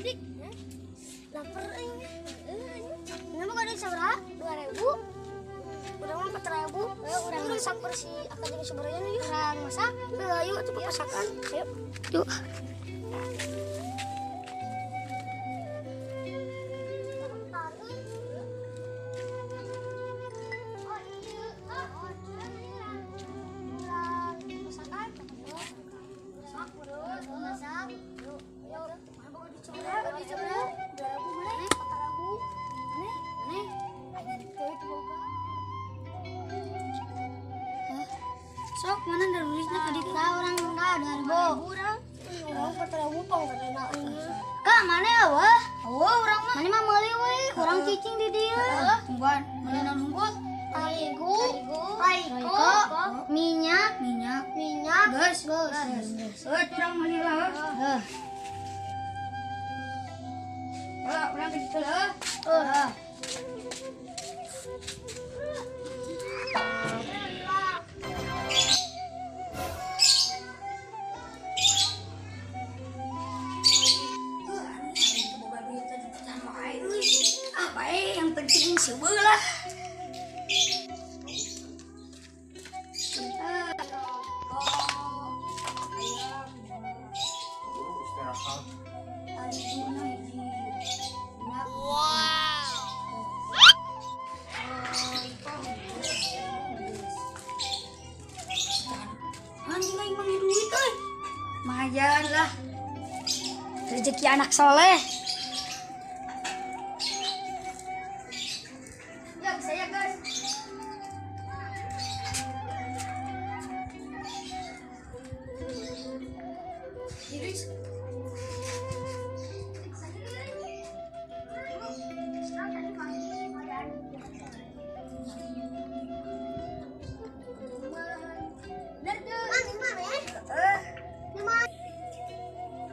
Dik. Lapar aing. Nama kada sabaraha? 2000. Urang mah 4000. Urang masak si akan jeung sabaraha yuk. Urang masak. Ayo atuh papasakan. Ayo. Yuk. Sok mana dari duitnya tadi ka orang enggak 2000 urang. Urang 4000 pang kadana. Kak mana ya wah? Oh urang mah. Mana mah meuli we, urang cicing di dieu. Tungguan, meuli naon unggul? Terigu, Royco, minyak, geus, geus. Heuh, urang meuli lah. Heuh. Heuh, urang ke ditu heuh. Heuh. Yang penting sebelah. Wow. Anjing aing mah duit euy. Lumayan lah. Rezeki anak soleh. Saya guys.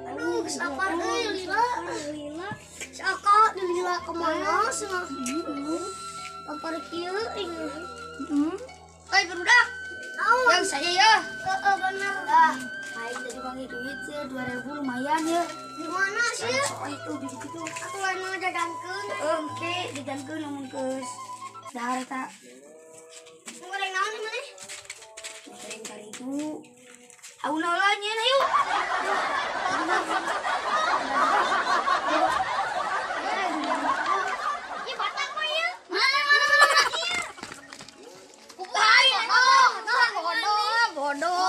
Aduh, lapar euy lila. Lila. Si Aka lila kemana cenah? Lapar kieu aing. Oi barudak. Naon? Yang saya ya. Heeh bener. Dah. Aing tadi bagi duit sih 2000 lumayan ya. Di mana sih? Oh itu di situ. Aku lain mau jajankeun. Oke, jajankeun lamun geus dahar eta. Goreng naon sih maneh? Goreng terigu. Auna lah nyeun ayo. Ieu batak mah ieu. Mana bodoh.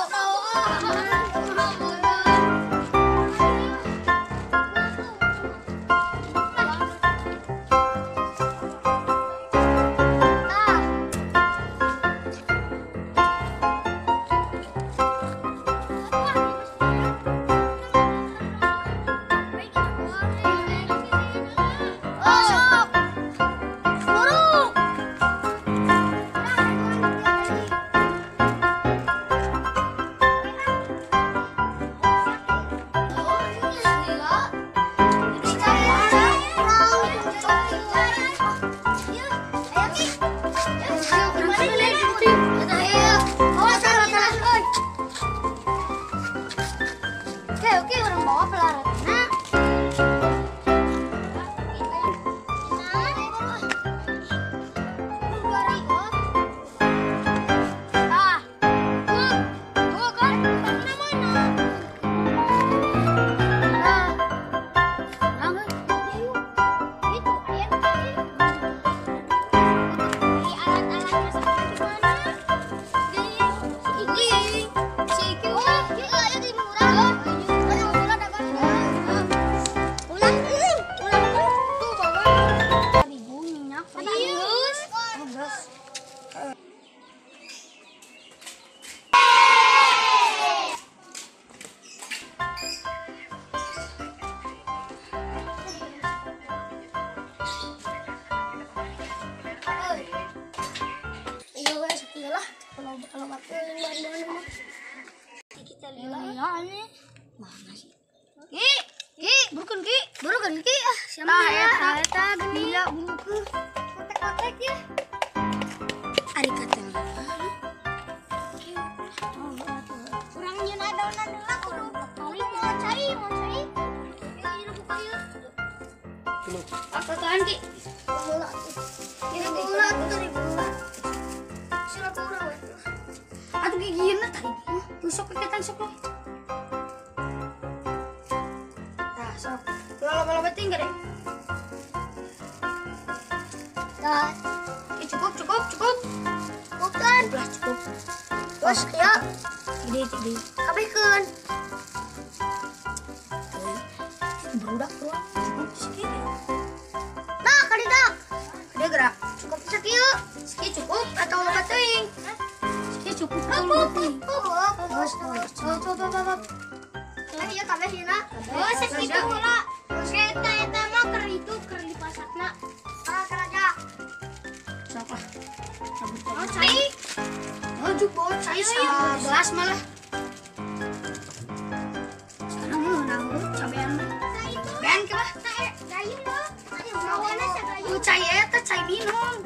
Oke, orang bawa pelaratna. Kalau bahan-bahan mah kita lihat ini mana sih? Ki, Ki, burukeun Ki, burukeun Ki ah siapa ya? Eta geni ya burukeun. Kotek-kotek ya. Ari kata. Urang nyeun adonan heula kudu. Mau cai, mau cai. Ieu buka ieu. Apaan Ki? Bola tuh bola. Sila kurang. Atuh gigieuna tadi. Sok keketan sok. Tah sok. Loba-loba teuing gede. Tah. Cukup cukup cukup. Bukan. Lah cukup. Bos ya. Gede gede. Kabehkeun. Berudak bro. Cukup sekieu. Nah, kadidak. Dia gerak. Cukup sakieu. Sakieu cukup atau loba teuing? Sakieu cukup atau loba teuing? Bos, bos. Ieu kabeh dina. Oh, sakitu heula. Eta eta mah keur itu keur dipasakna. Ah, keraja. Sok lah. Oh, cai. Oh, cukup cai gelas malah. Sekarang mah naon cabean mah. Cabean ke lah. Cai mah. Mawana sagayu. Cai eta cai minum.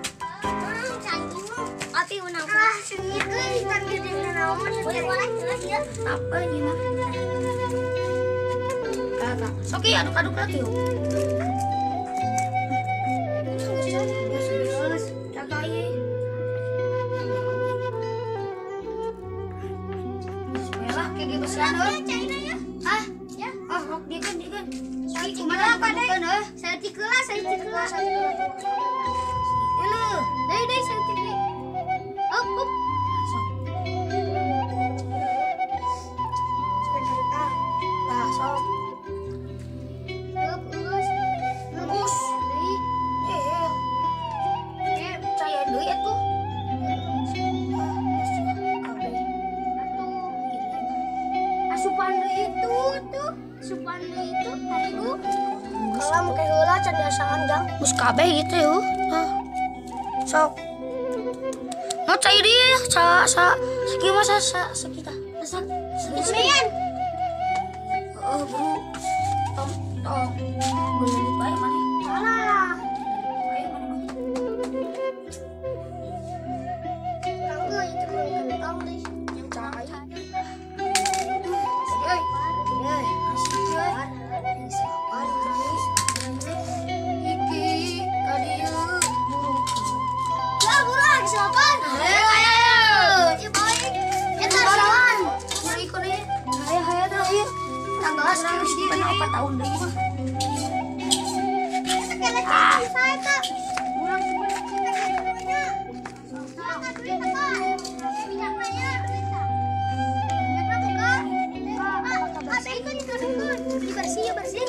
Cai minum. Tapi unang. Ah, sengit euy tan gede naon. Boleh jelas ya. Apa ieu mah? Tah, sok ieu aduk-aduk lagi yuk. Geus, jaga ieu. Lah kayak gitu sih cairna ya. Hah? Ya. Oh, rok diekeun diekeun. Saya Kumaha deh. Heuh. Saya tikeula, saya tikeula. Euleuh. Deui deui saya tikeula. Up up. Sok. Tah, sok. Up geus. Geus. Deui. Eh. Eh, cai deui atuh. Asupan deui itu tuh, asupan deui itu harigu. Kalau make heula can biasaan jang. Geus kabeh gitu ya. Hah. Sok. No cai deui sa sa sakieu mah sa sa sakita. Sa Lumayan. Oh, bro. Tong tong. Geuleuh bae maneh. Alah. Bae maneh mah. Urang euy itu kurang kentang deui. Yang cai. Euy. Euy, asik euy. Iki ka dieu buru. Ya buruan silakan. Ayo ayo. Ieu baik. Eta silakan. Buru ikut ieu. Hayo hayo teh ieu. Tanggal geus dina 4 tahun deui mah. Eta kena cai saya teh. Urang Kita duitnya. Kita duit apa? Minyakna ya. Minyakna buka. Ah, bacon dikeringkeun. Bersih ya bersih.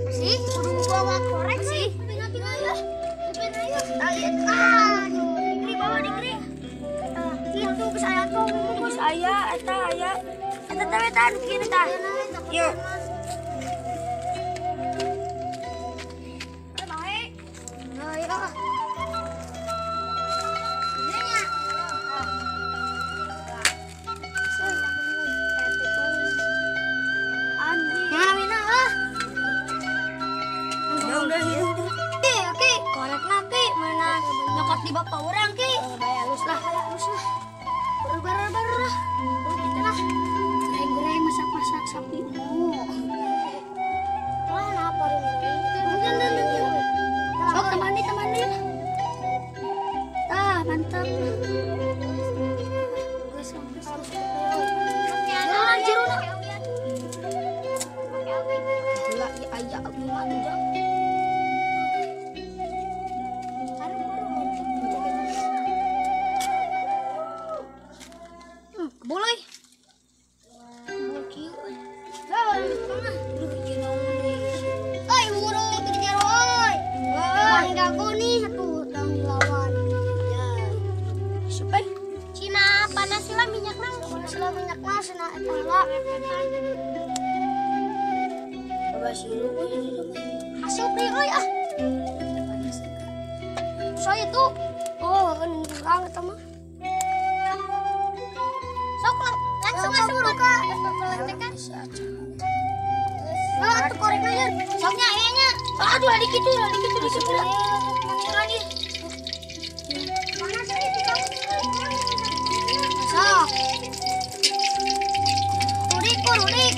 Bersih. Kudu bawa korek sih. Pina-pina ya. Pina ya. Ah, dikri bawa dikri. Itu geus aya tuh. Geus aya eta aya. Eta teh eta anu kieu tah. Yuk. Baik. Ayo. Oke, korekna ki mana nyokot di bapak urang ki. Bae halus lah. Halus lah. Bar-bar lah. Gitu lah. Goreng-goreng masak-masak sapi. Wah, apa ini? Sok temani temani. Tah, mantap. Geus geus. Jerona jerona. Gila, ieu aya abdi mah tuh jang. Boleh. Boleh kieu euy. Lah orang di tengah. Duh, ieu naon deui. Euy, buru teu di jero euy. Lawan gago nih atuh tong dilawan. Ya. Siapa? Cina panas sila minyakna, sila minyakna cenah eta heula. Coba silu euy itu mah. Asup deui euy ah. Soalnya itu oh, urang eta mah. Sok langsung asup buka. Kan. Nah, atuh korek aja. Soknya ieu nya. Aduh, lagi kitu, lagi kitu di situ. Lagi. Panas euy di kamu. Sok. Urik, urik.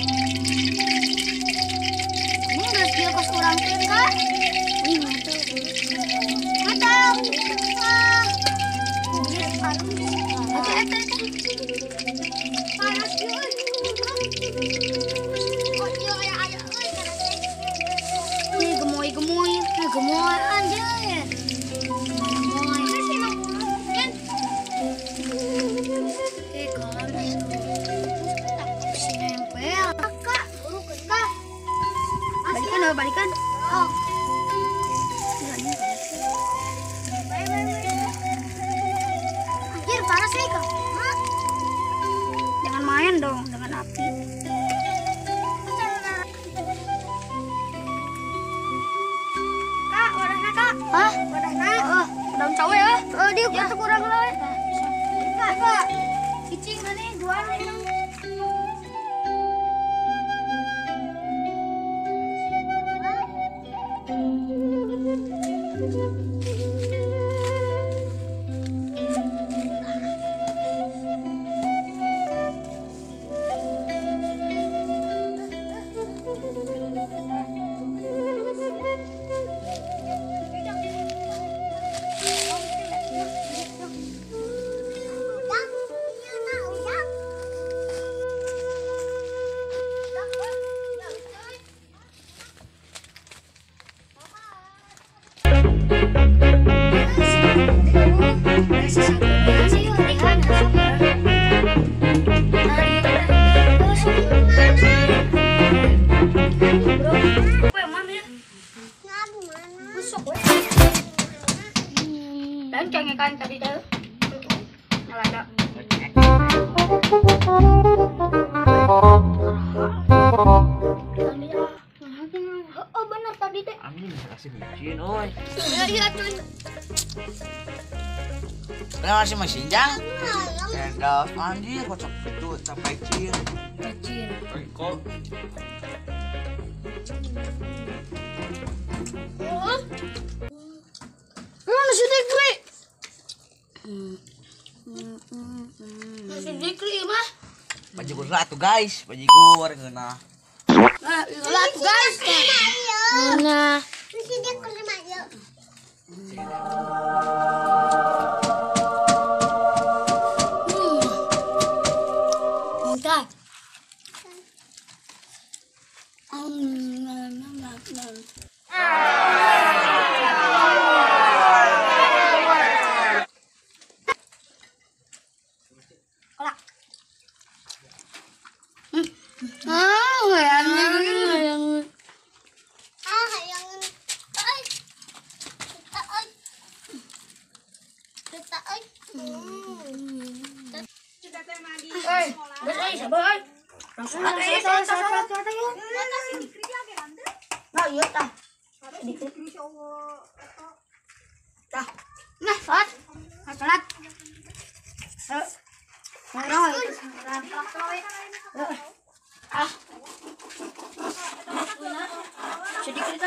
Ini geus kieu kos urang teh ka. Gemoy anjir. Gemoy. Kak, balikan, balikan. Oh. Anjir, panas nih, Kak. Jangan main dong dengan api. Kak, wadahna, Kak. Hah? Wadahna. Oh, daun cawe ya. Oh, dia kurang lah. Kak, Kak. Cicing mana dua nih. Dan cengekan tadi tuh. Nyala. Oh benar tadi teh. Amin kasih micin oi. Iya cuy. Kenapa sih mesin jang? Endal anjir kocok itu sampai cin. Pecin. Engkol. Mana si Dikri? Si Dikri mah. Bajigur lah tuh guys, bajigur ngeunah. Nah, lah tuh guys. Nah. Si Dikri mah yuk. Bentar. Nah, sholat. Sholat. Ah. Sedikit.